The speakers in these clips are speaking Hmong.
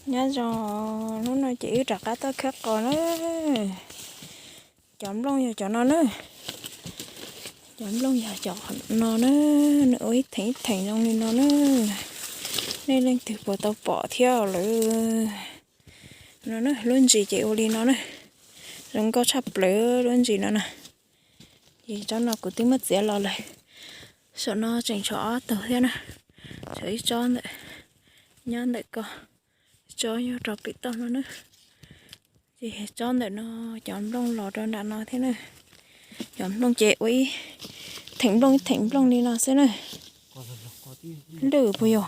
Nyob zoo, hnub no ces wb rov qab tuaj khawb qos na. Cov nplooj yog cov no na. Cov nplooj yog cov no na. Nws ua ib theem ib theem zoo li no na. Nej leej twg puas tau pom thiab lawm? No na, lub ntsis ces ua li no na. Zoo nkauj tshaj plaws lub ntsis no na. Ces tsob no kuv twb muab txiav los lawm. Saum no tseem tshuav ob tug thiab na. Tshuav ib tsob ntawm, nyob ntawm ko, tsob nyob rau pem toj no na. Ces tsob ntawm no cov nplooj los rau nram no thiab na. Cov nplooj ces ua ib theem nplooj ib theem nplooj li no xwb na. Lwj puas yog?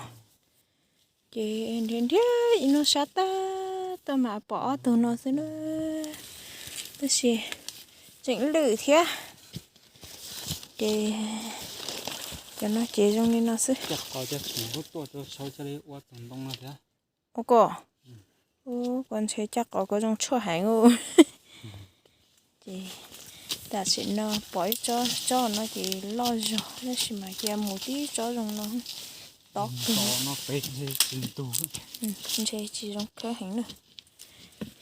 Ces nrhiav nrhiav ib hnub sab tag tuaj mas pom ob tug no xwb na. Tab sis tseem lwj thiab. Ces cov no ces zoo li no xwb. Ua ko, ua ko ntshe caj qos ko zoo tshuaj heev. Ces tam sim no pom ib tsob, tsob no ces loj zog tab sis mas cia mus tib tsob zoo no tob kawg. Ntshe tsis zoo khawb heev na.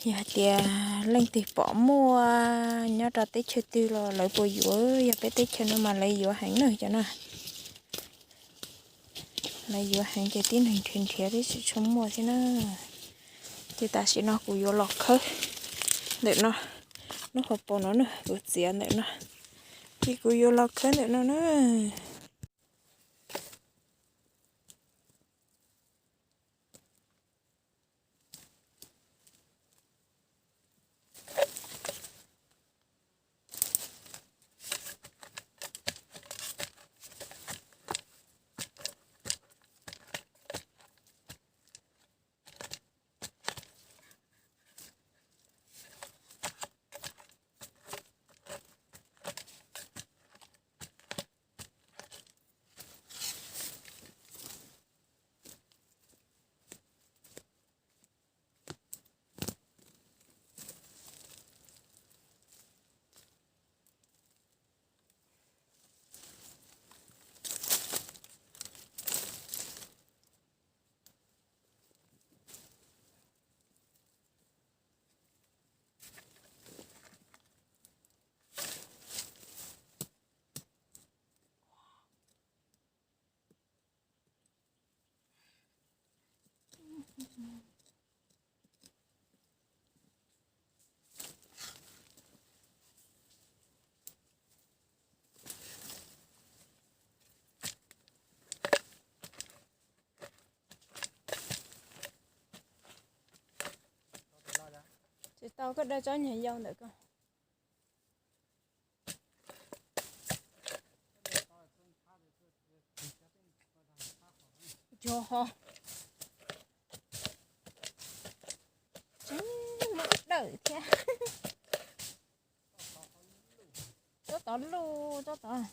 Yog hais tias leej twg pom muaj nyob rau teb chaws twg los lawv puas yuav, yog peb teb chaws no mas lawv yuav heev na cov no. Lawv yuav heev ces tib neeg nrhiav nrhiav tib si tshua muaj thiab na. Ces tam sim no kuv yuav los khawb ntawm no, lub hauv paus no na, kuv txiav ntawm no, ces kuv yuav los khawb ntawm no na. Tsis tau, koj dawj tsob nyuag yau ntawm ko. Yog ho. Tseeb muaj ib dawm thiab. Tsob tod luj, tsob tod.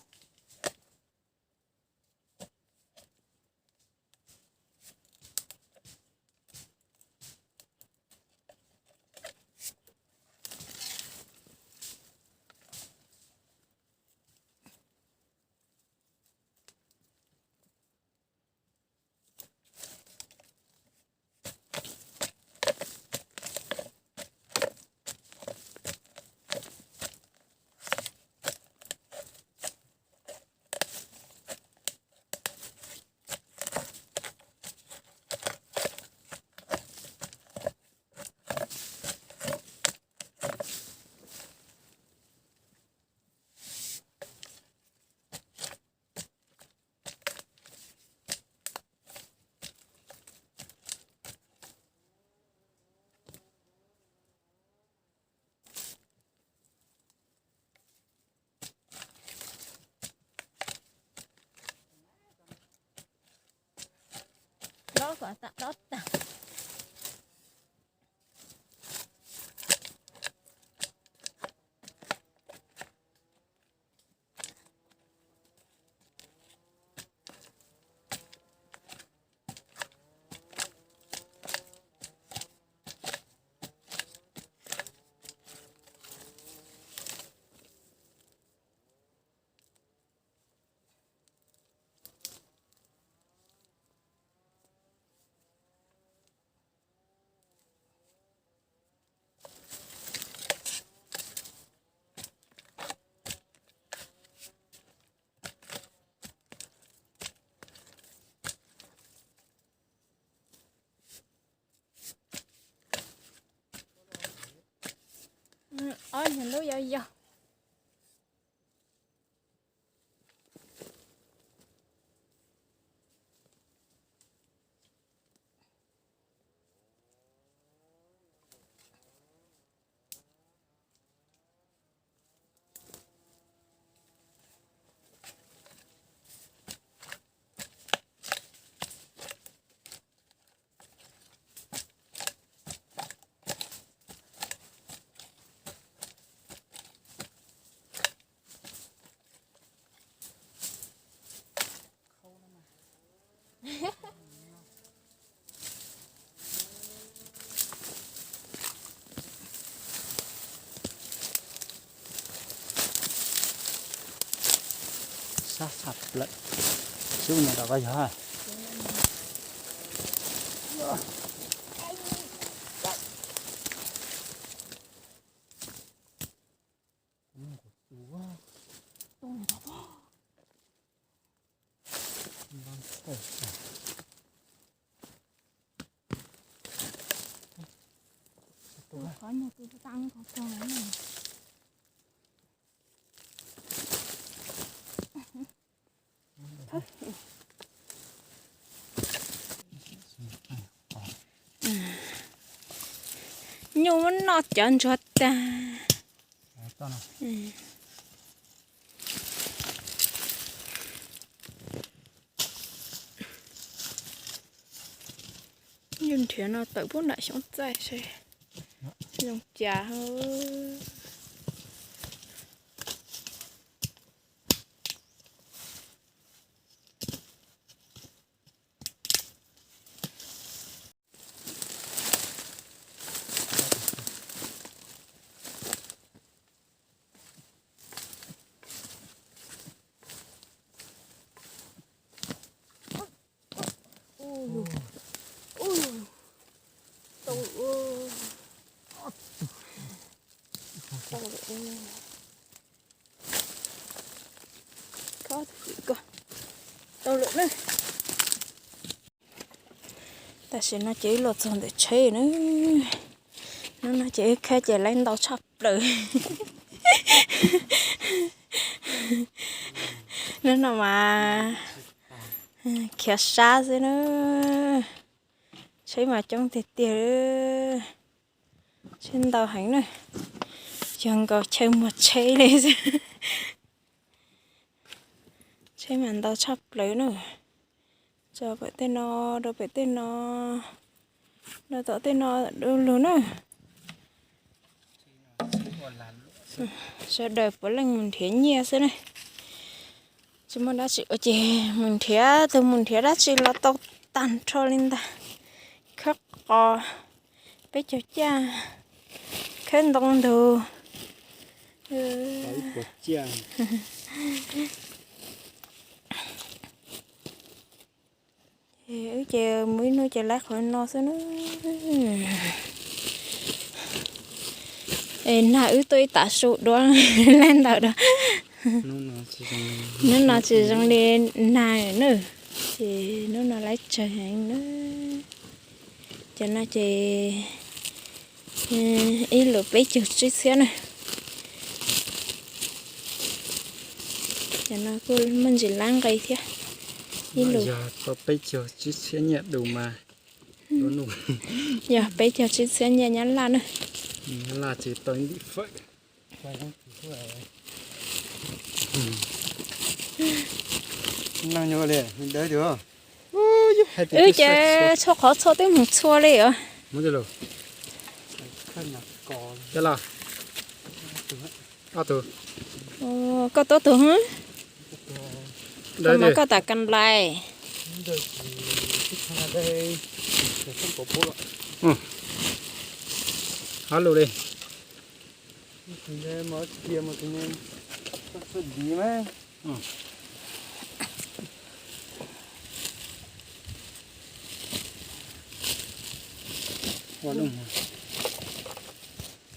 Ob nyuag lub yau yau. Sab sab plaws. Xub no rau koj yog. Nyuj muab noj cov ntsuag tag. Yus nrhiav no tawm pub nram xyoob txaij seb zoo cas. Tam sim no ces wb los txog ntawm tsheb na. Hnub no ces wb khab ces laib ntau tshaj plaws. Hnub no mas khiav sab xwb na. Tsheb mas coob tiag tiag. Tsheb ntau heev na. Yog nkaus chaw muag tsheb li xwb. Tsheb mas ntau tshaj plaws na. Tso pem tej no, rau pem tej no, rau tom tej no du lug na. Sawv daws puav leej mus nrhiav nyiaj xwb na. Tsis muaj dab tsi ua ces mus nrhiav, tus mus nrhiav dab tsi los tau tag nrho li ntag. Khawb qos, peb caug caj, khawb ntoo ntug. Wb ces mus ib hnub ces laib qhov no xwb na. Es nag wb tuaj ib tav su dua laib ntawd a. Hnub no tsis zoo li nag na, ces hnub no laib tsawg heev na. Cov no ces ib lus peb caug tsib txhiab na. Cov no kuj muaj ntsis lab nqi thiab. Ib lus tau peb caug tsib txhiab nyiaj du mas. Yog peb caug tsib txhiab nyiaj Nyab Laj na. Nyab Laj tsis tau ntim fawm. Wb ces txhua qhov txhua twb mus txhua li os. Koj tuav tus, koj mas koj tas kas lais. Hab lus li.